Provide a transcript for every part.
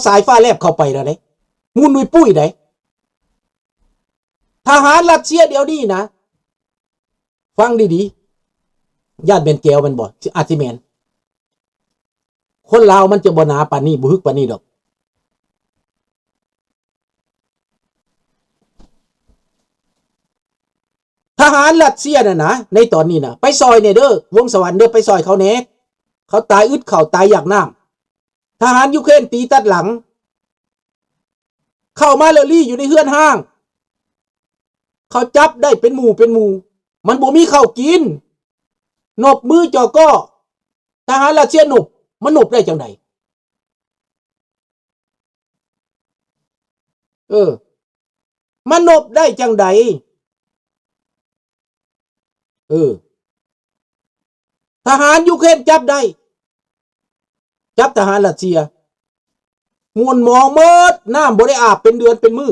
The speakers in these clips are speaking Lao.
ສາຍຟ້າແລບເຂົ້າໄປແລ້ວເດ້ ໝູນອຸຍປຸ້ຍໃດ. ທະຫານຣັດເຊຍດຽວນີ້ນະ ຟັງດີໆ ຢ້ານແມ່ນແກວແມ່ນບໍ່? ອາດຊິແມ່ນ. ຄົນລາວມັນຈະບໍ່ໜາປານນີ້ ບໍ່ຮຶກປານນີ້ດອກ. ທະຫານຣັດເຊຍນັ້ນນະ ໃນຕອນນີ້ນະ ໄປຊ່ອຍແດ່ເດີ ວົງສະຫວັນເດີ ໄປຊ່ອຍເຂົາແດ່. ເຂົາຕາຍອຶດເຂົ້າ ຕາຍຢາກນ້ຳ. ທະຫານຢູເຄຣນຕີຕັດຫຼັງ ເຂົ້າມາແລ້ວລີ້ຢູ່ໃນເຮືອນຮ້າງ. ເຂົາຈັບໄດ້ເປັນໝູ່ເປັນໝູ່ ມັນບໍ່ມີເຂົ້າກິນ. ນົບມືຈໍ້ກໍ ທະຫານຣັດເຊຍນົບ ມັນນົບໄດ້ຈັ່ງໃດ? ເອີ ມັນນົບໄດ້ຈັ່ງໃດ? ເອີ ທະຫານຢູເຄຣນຈັບໄດ້ ຈັບທະຫານຣັດເຊຍ ໝູນໝອງໝົດ ນ້ຳບໍ່ໄດ້ອາບເປັນເດືອນເປັນມື້.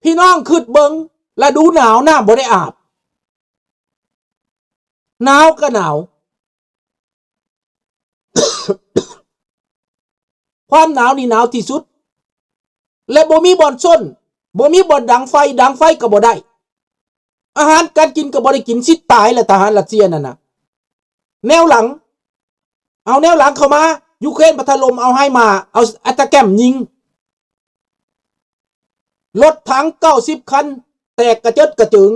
ພີ່ນ້ອງຄິດເບິ່ງ ລະດູໜາວນ້ຳບໍ່ໄດ້ອາບ ໜາວກໍໜາວ ຄວາມໜາວນີ້ໜາວທີ່ສຸດ ແລະ ບໍ່ມີບ່ອນຊົນ ບໍ່ມີບ່ອນດັງໄຟ ດັງໄຟກໍບໍ່ໄດ້ ອາຫານການກິນກໍບໍ່ໄດ້ກິນ ຊິຕາຍແລ້ວ ທະຫານຣັດເຊຍນັ້ນນະ. ແນວຫຼັງ ເອົາແນວຫຼັງເຂົ້າມາ ຢູເຄຣນພັດຖະລົມ ເອົາໄຮມາ ເອົາອາຕາແກມຍິງ ລົດຖັງເກົ້າສິບຄັນ ແຕກກະເຈິດກະເຈິງ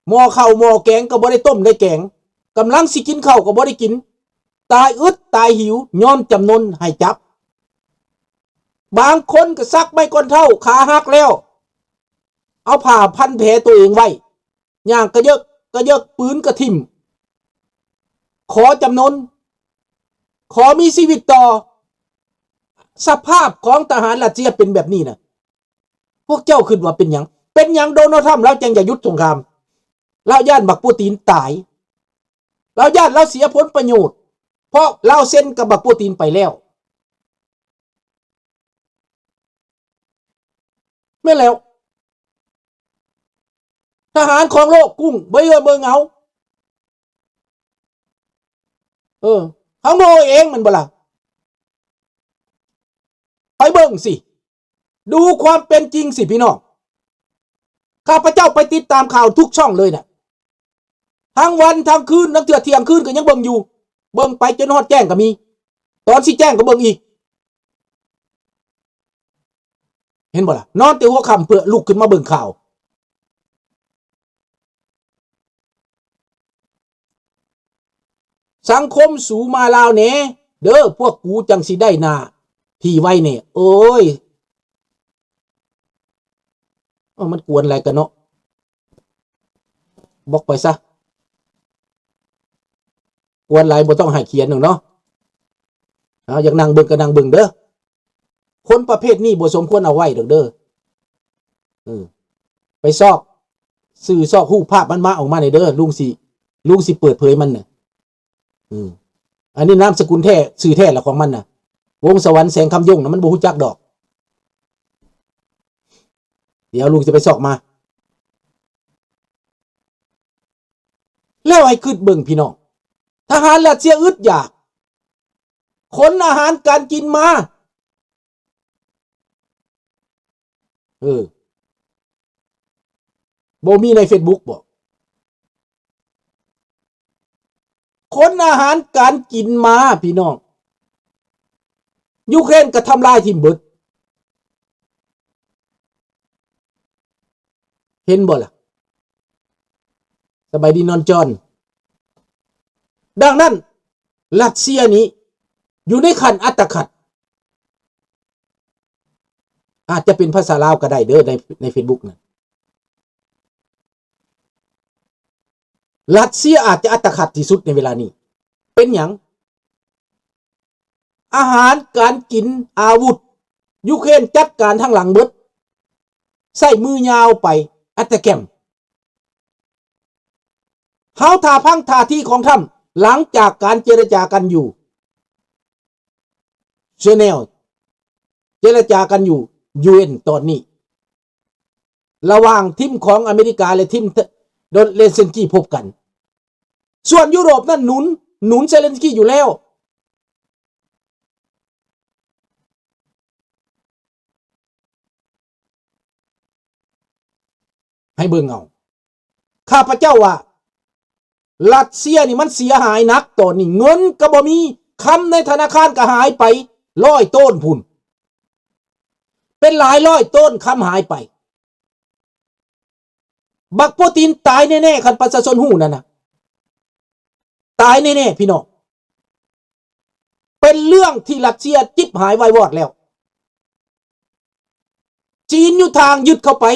ໝໍ້ເຂົ້າໝໍ້ແກງກໍບໍ່ໄດ້ຕົ້ມໄດ້ແກງ ກຳລັງຊິກິນເຂົ້າກໍບໍ່ໄດ້ກິນ ຕາຍອຶດຕາຍຫິວ ຍອມຈຳນົນໃຫ້ຈັບ. ບາງຄົນກໍສັກໄມ້ກ້ອນເທົ້າ ຂາຫັກແລ້ວ ເອົາຜ້າພັນແຜຕົວເອງໄວ້ ຍ່າງກະເຢິກກະເຢິກ ປືນກະຖິ້ມ ຂໍຈຳນົນ ຂໍມີຊີວິດຕໍ່. ສະພາບຂອງທະຫານຣັດເຊຍເປັນແບບນີ້ນະ ພວກເຈົ້າຄິດວ່າເປັນຫຍັງ? ເປັນຫຍັງໂດນັລທຣຳລາວຈັ່ງຢາກຢຸດສົງຄາມ? ລາວຢ້ານບັກປູຕີນຕາຍ ລາວຢ້ານລາວເສຍຜົນປະໂຫຍດ ເພາະລາວເຊັນກັບບັກປູຕີນໄປແລ້ວ. ແມ່ນແລ້ວ ທະຫານຂອງໂລກກຸ້ງ ເບິ່ງເອົາ ເບິ່ງເອົາ ເອີ ເຮົາໂງ່ເອງແມ່ນບໍ່ລະ? ໄປເບິ່ງຊິ ດູຄວາມເປັນຈິງຊິພີ່ນ້ອງ ຂ້າພະເຈົ້າໄປຕິດຕາມຂ່າວທຸກຊ່ອງເລີຍນະ ທັງວັນທັງຄືນ ລາງເທື່ອທ່ຽງຄືນກໍຍັງເບິ່ງຢູ່ ເບິ່ງໄປຈົນຮອດແຈ້ງກໍມີ ຕອນຊິແຈ້ງກໍເບິ່ງອີກ ເຫັນບໍ່ລະ? ນອນແຕ່ຫົວຄ່ຳເພື່ອລຸກຂຶ້ນມາເບິ່ງຂ່າວ. ສັງຄົມສູມາລາວແດ່ເດີ ພວກກູຈັ່ງຊິໄດ້ໜ້າທີ່ໄວແດ່. ໂອ້ຍ ເອີ ມັນກວນຫຼາຍກະເນາະ ບລັອກໄປຊະ ກວນຫຼາຍບໍ່ຕ້ອງໃຫ້ຂຽນດອກເນາະ. ເອົາ ຢາກນັ່ງເບິ່ງກໍນັ່ງເບິ່ງເດີ ຄົນປະເພດນີ້ບໍ່ສົມຄວນເອົາໄວ້ດອກເດີ. ເອີ ໄປຊອກ ຊື່ຊອກຮູບພາບມັນມາ ອອກມາແດ່ເດີ ລຸງຊິ ລຸງຊິເປີດເຜີຍມັນນະ. ເອີ ອັນນີ້ນາມສະກຸນແທ້ ຊື່ແທ້ລະຂອງມັນນະ ວົງສະຫວັນ ແສງຄຳຍົງນະ ມັນບໍ່ຮູ້ຈັກດອກ. ດຽວລຸງຈະໄປຊອກມາ ແລ້ວໃຫ້ຄິດເບິ່ງພີ່ນ້ອງ ທະຫານຣັດເຊຍອຶດຢາກ ຂົນອາຫານການກິນມາ ເອີ ບໍ່ມີໃນເຟສບຸກບໍ? ຂົນອາຫານການກິນມາພີ່ນ້ອງ ຢູເຄຣນກໍທຳລາຍຖິ້ມເບິດ ເຫັນບໍ່ລະ? ສະບາຍດີນອນຈອນ. ດັ່ງນັ້ນ ຣັດເຊຍນີ້ຢູ່ໃນຂັ້ນອັດຕະຂັດ ອາດຈະເປັນພາສາລາວກໍໄດ້ເດີ ໃນ ໃນເຟສບຸກນັ້ນ ຣັດເຊຍອາດຈະອັດຕະຂັດທີ່ສຸດໃນເວລານີ້. ເປັນຫຍັງ? ອາຫານການກິນ ອາວຸດ ຢູເຄຣນຈັດການທາງຫຼັງເບິດ ໃຊ້ມືຍາວໄປ ອັດຕະແກມ. ເຮົາຖ້າຟັງທ່າທີຂອງທຣຳ ຫຼັງຈາກການເຈລະຈາກັນຢູ່ Geneva ເຈລະຈາກັນຢູ່ UN ຕອນນີ້ ລະຫວ່າງທີມຂອງອາເມລິກາ ແລະ ທີມ Zelensky ພົບກັນ. ສ່ວນຢູໂຣບນັ້ນໜູນ ໜູນ Zelensky ຢູ່ແລ້ວ. ໃຫ້ເບິ່ງເອົາ. ຂ້າພະເຈົ້າວ່າ ຣັດເຊຍນີ້ມັນເສຍຫາຍໜັກຕອນນີ້ ເງິນກໍບໍ່ມີ ຄຳໃນທະນາຄານກໍຫາຍໄປຮ້ອຍໂຕນພຸ້ນ ເປັນຫຼາຍຮ້ອຍໂຕນ ຄຳຫາຍໄປ. ບັກໂປຕິນຕາຍແນ່ໆ ຄັນປະຊາຊົນຮູ້ນັ້ນນະ ຕາຍແນ່ໆ ພີ່ນ້ອງ. ເປັນເລື່ອງທີ່ຣັດເຊຍຈິບຫາຍວາຍວອດແລ້ວ. ຈີນຢູ່ທາງຍຶດເຂົ້າໄປ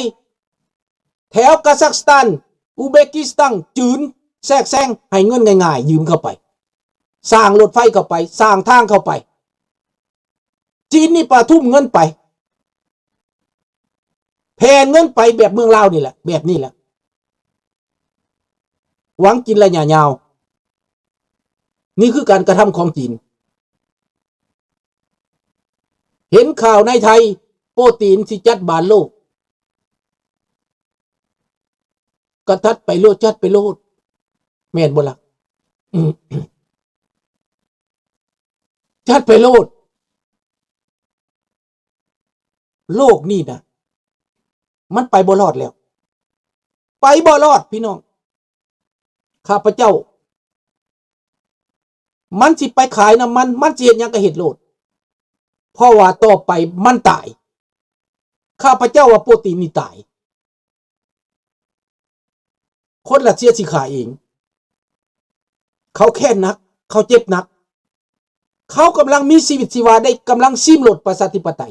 ແຖວກາຊັກສະຖານ ອຸເບກິສຖານ ຈີນແຊກແຊງ ໃຫ້ເງິນງ່າຍໆ ຢືມເຂົ້າໄປ ສ້າງລົດໄຟເຂົ້າໄປ ສ້າງທາງເຂົ້າໄປ. ຈີນນີ້ປະທຸມເງິນໄປ ແຜ່ນເງິນໄປແບບເມືອງລາວນີ້ແຫຼະ ແບບນີ້ແຫຼະ ຫວັງກິນໄລຍະຍາວ. ນີ້ຄືການກະທຳຂອງຈີນ. ເຫັນຂ່າວໃນໄທ ໂປຕິນຊິຈັດບານໂລກ ກໍຈັດໄປໂລດ ຈັດໄປໂລດ ແມ່ນບໍ່ລະ? ຈັດໄປໂລດ. ໂລກນີ້ນະ ມັນໄປບໍ່ລອດແລ້ວ ໄປບໍ່ລອດ ພີ່ນ້ອງ. ຂ້າພະເຈົ້າ ມັນຊິໄປຂາຍນ້ຳມັນ ມັນຊິເຮັດຫຍັງກໍເຮັດໂລດ ເພາະວ່າຕໍ່ໄປມັນຕາຍ. ຂ້າພະເຈົ້າວ່າໂປຕິນນີ້ຕາຍ. ຄົນຣັດເຊຍຊິຂ້າເອງ. ເຂົາແຄ້ນໜັກ ເຂົາເຈັບໜັກ ເຂົາກຳລັງມີຊີວິດຊີວາໄດ້ ກຳລັງຊີມລົດປະຊາທິປະໄຕ.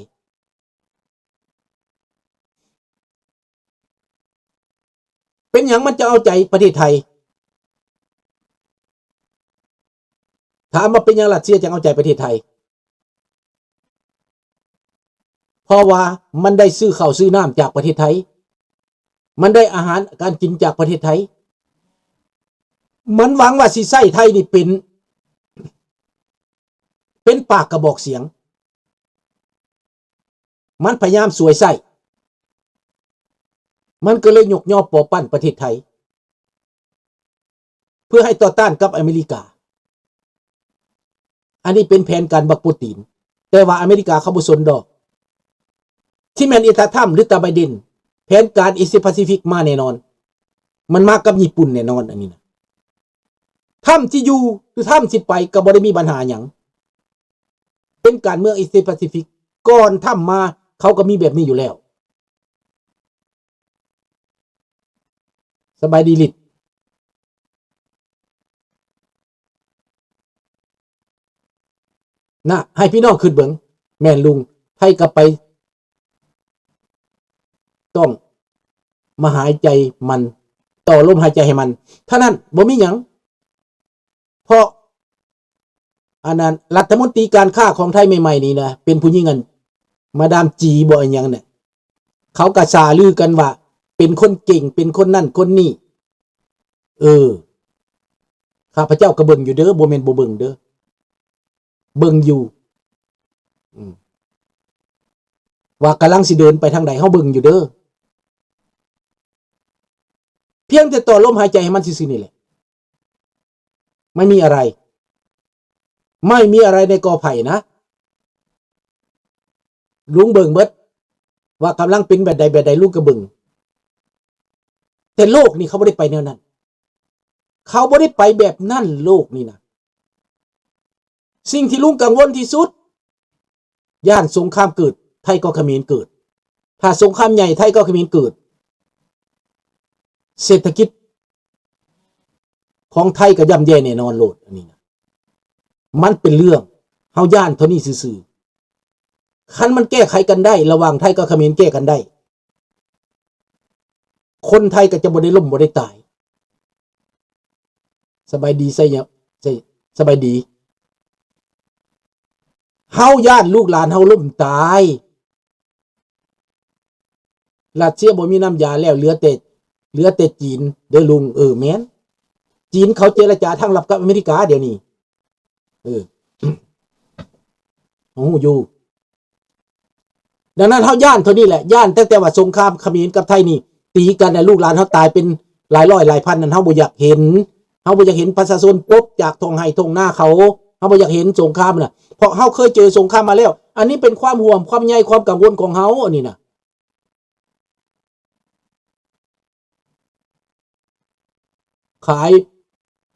ເປັນຫຍັງມັນຈະເອົາໃຈປະເທດໄທ? ຖາມວ່າເປັນຫຍັງຣັດເຊຍຈັ່ງເອົາໃຈປະເທດໄທ? ເພາະວ່າມັນໄດ້ຊື້ເຂົ້າຊື້ນ້ຳຈາກປະເທດໄທ ມັນໄດ້ອາຫານການກິນຈາກປະເທດໄທ ມັນຫວັງວ່າຊິໃຊ້ໄທນີ້ເປັນ ເປັນປາກກະບອກສຽງ ມັນພະຍາຍາມສວຍໃຊ້ ມັນກໍເລີຍຍົກຍໍ້ປໍປັ້ນປະເທດໄທ ເພື່ອໃຫ້ຕໍ່ຕ້ານກັບອາເມລິກາ. ອັນນີ້ເປັນແຜນການບັກໂປຕິນ ແຕ່ວ່າອາເມລິກາເຂົາບໍ່ສົນດອກ ທີ່ແມ່ນອີຕາທຳ ຫຼື ຕາໄບເດັນ ແຜນການເອເຊຍປາຊີຟິກມາແນ່ນອນ ມັນມາກັບຍີ່ປຸ່ນແນ່ນອນ ອັນນີ້ນະ. ທຳຊິຢູ່ ຫຼື ທຳຊິໄປກໍບໍ່ໄດ້ມີບັນຫາຫຍັງ ເປັນການເມືອງເອເຊຍປາຊີຟິກ ກ່ອນທຳມາເຂົາກໍມີແບບນີ້ຢູ່ແລ້ວ. ສະບາຍດີລິດ ນະ ໃຫ້ພີ່ນ້ອງຄິດເບິ່ງ ແມ່ນລຸງ ໃຜກໍໄປ ຕ້ອງມາຫາຍໃຈມັນ ຕໍ່ລົມຫາຍໃຈໃຫ້ມັນ ເທົ່ານັ້ນ ບໍ່ມີຫຍັງ. ເພາະ ອັນນັ້ນ ລັດຖະມົນຕີການຄ້າຂອງໄທໃໝ່ໆນີ້ນະ ເປັນຜູ້ຍິງ ອັນ ມາດາມຈີບໍ ອີຫຍັງນະ ເຂົາກະສາລືກັນວ່າເປັນຄົນເກັ່ງ ເປັນຄົນນັ້ນຄົນນີ້. ເອີ ຂ້າພະເຈົ້າກໍເບິ່ງຢູ່ເດີ ບໍ່ແມ່ນບໍ່ເບິ່ງເດີ ເບິ່ງຢູ່ ອືມ ວ່າກຳລັງຊິເດີນໄປທາງໃດ ເຮົາເບິ່ງຢູ່ເດີ ພຽງແຕ່ຕໍ່ລົມຫາຍໃຈໃຫ້ມັນຊື່ໆນີ້ແຫຼະ. ไม่มีอะไร ไม่มีอะไรในกอไผ่นะ ลุงเบิ่งเบิด ว่ากำลังเป็นแบบใดแบบใด ลุงก็เบิ่ง แต่โลกนี่เขาบ่ได้ไปแนวนั้น เขาบ่ได้ไปแบบนั้น โลกนี่นะ สิ่งที่ลุงกังวลที่สุด ย่านสงครามเกิด ไทยก็เขมรเกิด ถ้าสงครามใหญ่ ไทยก็เขมรเกิด เศรษฐกิจของไทยก็ย่ำแย่แน่นอนโลด อันนี้นะ มันเป็นเรื่อง เฮาย้านเท่านี้ซื่อๆ คันมันแก้ไขกันได้ ระหว่างไทยกับเขมรแก้กันได้ คนไทยก็จะบ่ได้ล้มบ่ได้ตาย สบายดี ไซยะ ไซ- สบายดี เฮาย้านลูกหลานเฮาล้มตาย รัสเซียบ่มีน้ำยาแล้ว เหลือแต่ เหลือแต่จีนเด้อลุง เออ แม่น จีนเขาเจรจาทางลับกับอเมริกาเดี๋ยวนี้ เออ เฮาฮู้อยู่ ดังนั้นเฮาย้านเท่านี้แหละ ย้านตั้งแต่ว่าสงครามเขมรกับไทยนี่ตีกันน่ะ ลูกหลานเฮาตายเป็นหลายร้อยหลายพันนั่น เฮาบ่อยากเห็น เฮาบ่อยากเห็นประชาชนปบจากท้องไร่ท้องนาเขา เฮาบ่อยากเห็นสงครามน่ะ เพราะเฮาเคยเจอสงครามมาแล้ว อันนี้เป็นความห่วง ความใย ความกังวลของเฮา อันนี้น่ะ ຂາຍ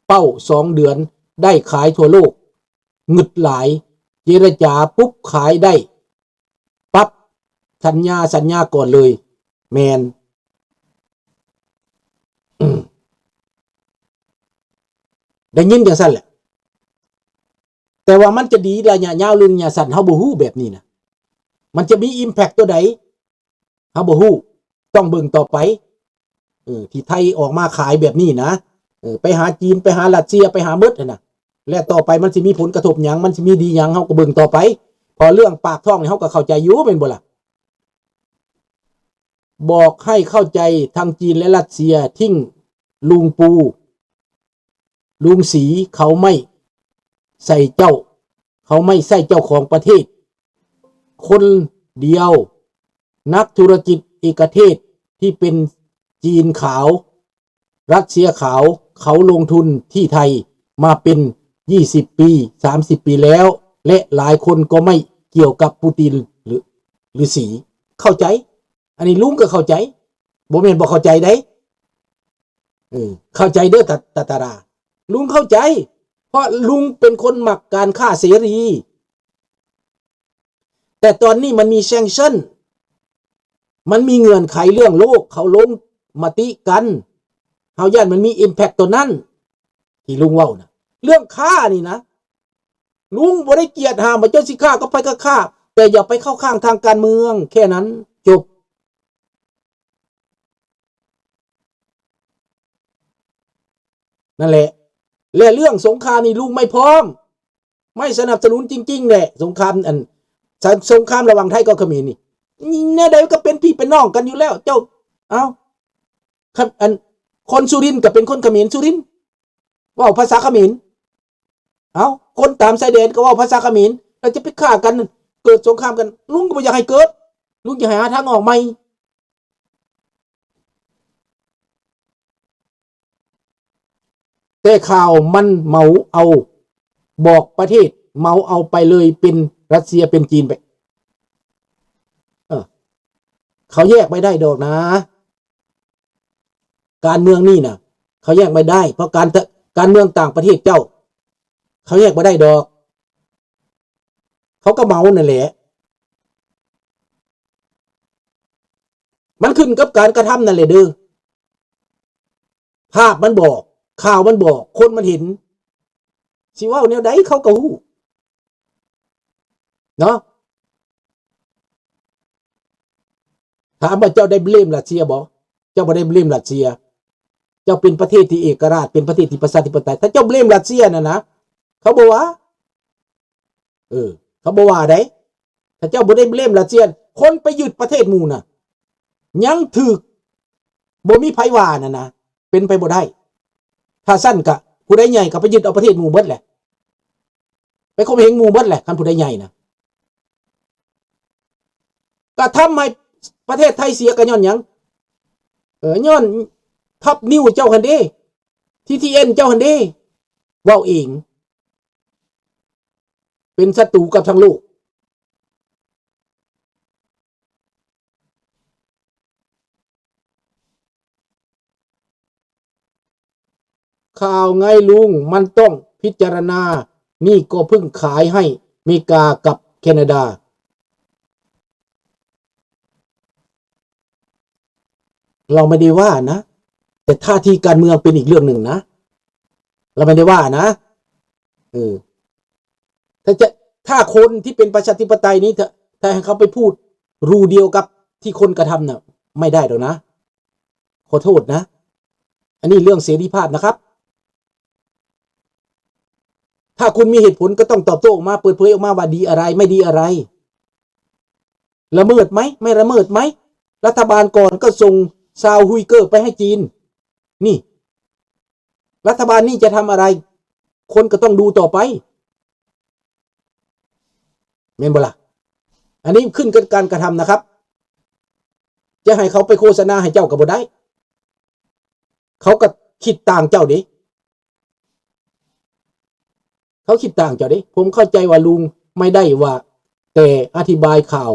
ເປົ້າສອງເດືອນ ໄດ້ຂາຍທົ່ວໂລກ ງຶດຫຼາຍ ເຈລະຈາປຸບຂາຍໄດ້ປັບ ສັນຍາ ສັນຍາກ່ອນເລີຍ. ແມ່ນ ໄດ້ຍິນຈັ່ງຊັ້ນແຫຼະ. ແຕ່ວ່າມັນຈະດີໄລຍະຍາວ ຫຼື ໄລຍະສັ້ນ ເຮົາບໍ່ຮູ້ແບບນີ້ນະ. ມັນຈະມີ impact ຕົວໃດ ເຮົາບໍ່ຮູ້ ຕ້ອງເບິ່ງຕໍ່ໄປ. ເອີ ທີ່ໄທອອກມາຂາຍແບບນີ້ນະ ເອີ ໄປຫາຈີນ ໄປຫາຣັດເຊຍ ໄປຫາໝົດຫັ້ນນະ ແລະ ຕໍ່ໄປມັນຊິມີຜົນກະທົບຫຍັງ ມັນຊິມີດີຫຍັງ ເຮົາກໍເບິ່ງຕໍ່ໄປ. ເພາະເລື່ອງປາກທ້ອງນີ້ ເຮົາກໍເຂົ້າໃຈຢູ່ ແມ່ນບໍ່ລະ? ບອກໃຫ້ເຂົ້າໃຈ ທັງຈີນ ແລະ ຣັດເຊຍ ຖິ້ມລຸງປູ ລຸງສີ ເຂົາໄມ່ໃສ່ເຈົ້າ ເຂົາໄມ່ໃຊ້ເຈົ້າຂອງປະເທດຄົນດຽວ. ນັກທຸລະກິດເອກະເທດທີ່ເປັນຈີນຂາວ ຣັດເຊຍຂາວ ເຂົາລົງທຶນທີ່ໄທມາເປັນ ຊາວປີ ສາມສິບປີແລ້ວ ແລະ ຫຼາຍຄົນກໍໄມ່ກ່ຽວກັບປູຕິນ ຫຼື ຫຼື ສີ. ເຂົ້າໃຈ ອັນນີ້ລຸງກໍເຂົ້າໃຈ ບໍ່ແມ່ນບໍ່ເຂົ້າໃຈໃດ. ເອີ ເຂົ້າໃຈເດີ ຕາ ຕາຕາລາ ລຸງເຂົ້າໃຈ ເພາະລຸງເປັນຄົນມັກການຄ້າເສລີ. ແຕ່ຕອນນີ້ມັນມີ sanction ມັນມີເງື່ອນໄຂເລື່ອງໂລກ ເຂົາລົງມະຕິກັນ ເຮົາຢ້ານມັນມີ impact ຕົວນັ້ນ ທີ່ລຸງເວົ້ານະ. ເລື່ອງຄ້ານີ້ນະ ລຸງບໍ່ໄດ້ກຽດຫ້າມວ່າເຈົ້າຊິຄ້າກັບໃຜກໍຄ້າ ແຕ່ຢ່າໄປເຂົ້າຂ້າງທາງການເມືອງ ແຄ່ນັ້ນ ຈົບ. ນັ້ນແຫຼະ ແລະ ເລື່ອງສົງຄາມນີ້ ລຸງໄມ່ພ້ອມ ໄມ່ສະໜັບສະໜູນຈິງໆແຫຼະ. ສົງຄາມ ອັນ ສົງຄາມລະຫວ່າງໄທກັບຂະເໝນນີ້ ແນວໃດກໍເປັນພີ່ເປັນນ້ອງກັນຢູ່ແລ້ວ. ເຈົ້າ ເອົ້າ ຄັນ ອັນ ຄົນສຸລິນກໍເປັນຄົນຂະເໝນສຸລິນ ເວົ້າພາສາຂະເໝນ. ເອົ້າ ຄົນຕາມຊາຍແດນກໍເວົ້າພາສາຂະເໝນ ແລ້ວຈະໄປຂ້າກັນ ເກີດສົງຄາມກັນ ລຸງກໍບໍ່ຢາກໃຫ້ເກີດ ລຸງຢາກໃຫ້ຫາທາງອອກໃໝ່. ແຕ່ຂ່າວມັນເໝົາເອົາ ບອກປະເທດເໝົາເອົາໄປເລີຍ ເປັນຣັດເຊຍ ເປັນຈີນໄປ. ເອີ ເຂົາແຍກໄປໄດ້ດອກນາ ການເມືອງນີ້ນະ ເຂົາແຍກໄປໄດ້ ເພາະການ ການເມືອງຕ່າງປະເທດເຈົ້າ ເຂົາແຍກບໍ່ໄດ້ດອກ. ເຂົາກໍເໝົານັ້ນແຫຼະ ມັນຂຶ້ນກັບການກະທຳນັ້ນແຫຼະເດີ. ພາບມັນບອກ ຂ່າວມັນບອກ ຄົນມັນເຫັນ ຊິເວົ້າແນວໃດເຂົາກໍຮູ້ເນາະ. ຖາມວ່າເຈົ້າໄດ້ເບລມຣັດເຊຍບໍ່? ເຈົ້າບໍ່ໄດ້ເບລມຣັດເຊຍ ເຈົ້າເປັນປະເທດທີ່ເອກະລາດ ເປັນປະເທດທີ່ປະຊາທິປະໄຕ ຖ້າເຈົ້າເບລມຣັດເຊຍນັ້ນນະ ເຂົາບໍ່ວ່າ ເອີ ເຂົາບໍ່ວ່າໃດ. ຖ້າເຈົ້າບໍ່ໄດ້ເບລມຣັດເຊຍ ຄົນໄປຍຶດປະເທດໝູ່ນະ ຍັງຖືກ ບໍ່ມີໃຜວ່ານັ້ນນະ ເປັນໄປບໍ່ໄດ້. ຖ້າຊັ້ນກະ ຜູ້ໃດໃຫຍ່ກໍໄປຍຶດເອົາປະເທດໝູ່ເບິດແຫຼະ ໄປຂົ່ມເຫງໝູ່ເບິດແຫຼະ ຄັນຜູ້ໃດໃຫຍ່ນະ. ກະທຳໃຫ້ປະເທດໄທເສຍກໍຍ້ອນຫຍັງ? ເອີ ຍ້ອນທັອບນິວເຈົ້າຫັ້ນເດ້ ທີທີເອັນ ເຈົ້າຫັ້ນເດ້ ເວົ້າເອງ ເປັນສັດຕູກັບທັງໂລກ. ຂ່າວໄງລຸງ ມັນຕ້ອງພິຈາລະນາ ນີ້ກໍເພິ່ງຂາຍໃຫ້ເມກາກັບແຄນາດາ. ເຮົາໄມ່ໄດ້ວ່ານະ ແຕ່ທ່າທີການເມືອງເປັນອີກເລື່ອງໜຶ່ງນະ ເຮົາໄມ່ໄດ້ວ່ານະ. ເອີ ຖ້າຈະ ຖ້າຄົນທີ່ເປັນປະຊາທິປະໄຕນີ້ ຖ້າ ຖ້າໃຫ້ເຂົາໄປພູດຮູດຽວກັບທີ່ຄົນກະທຳນະ ໄມ່ໄດ້ດອກນະ ຂໍໂທດນະ. ອັນນີ້ເລື່ອງເສລີພາບນະຄັບ ຖ້າຄຸນມີເຫດຜົນກໍຕ້ອງຕອບໂຕ້ອອກມາ ເປີດເຜີຍອອກມາວ່າດີອະໄລ ໄມ່ດີອະໄລ ລະເມີດໄໝ ໄມ່ລະເມີດໄໝ. ລັດຖະບານກ່ອນກໍສົ່ງຊາວຮຸຍເກີໄປໃຫ້ຈີນ ນີ້ ລັດຖະບານນີ້ຈະທຳອະໄລ ຄົນກໍຕ້ອງດູຕໍ່ໄປ ແມ່ນບໍ່ລະ? ອັນນີ້ຂຶ້ນກັບການກະທຳນະຄັບ ຈະໃຫ້ເຂົາໄປໂຄສະນາໃຫ້ເຈົ້າກໍບໍ່ໄດ້ ເຂົາກໍຄິດຕ່າງເຈົ້າເດ້ ເຂົາຄິດຕ່າງເຈົ້າເດ້. ຜົມເຂົ້າໃຈວ່າລຸງໄມ່ໄດ້ວ່າ ແຕ່ອະທິບາຍຂ່າວ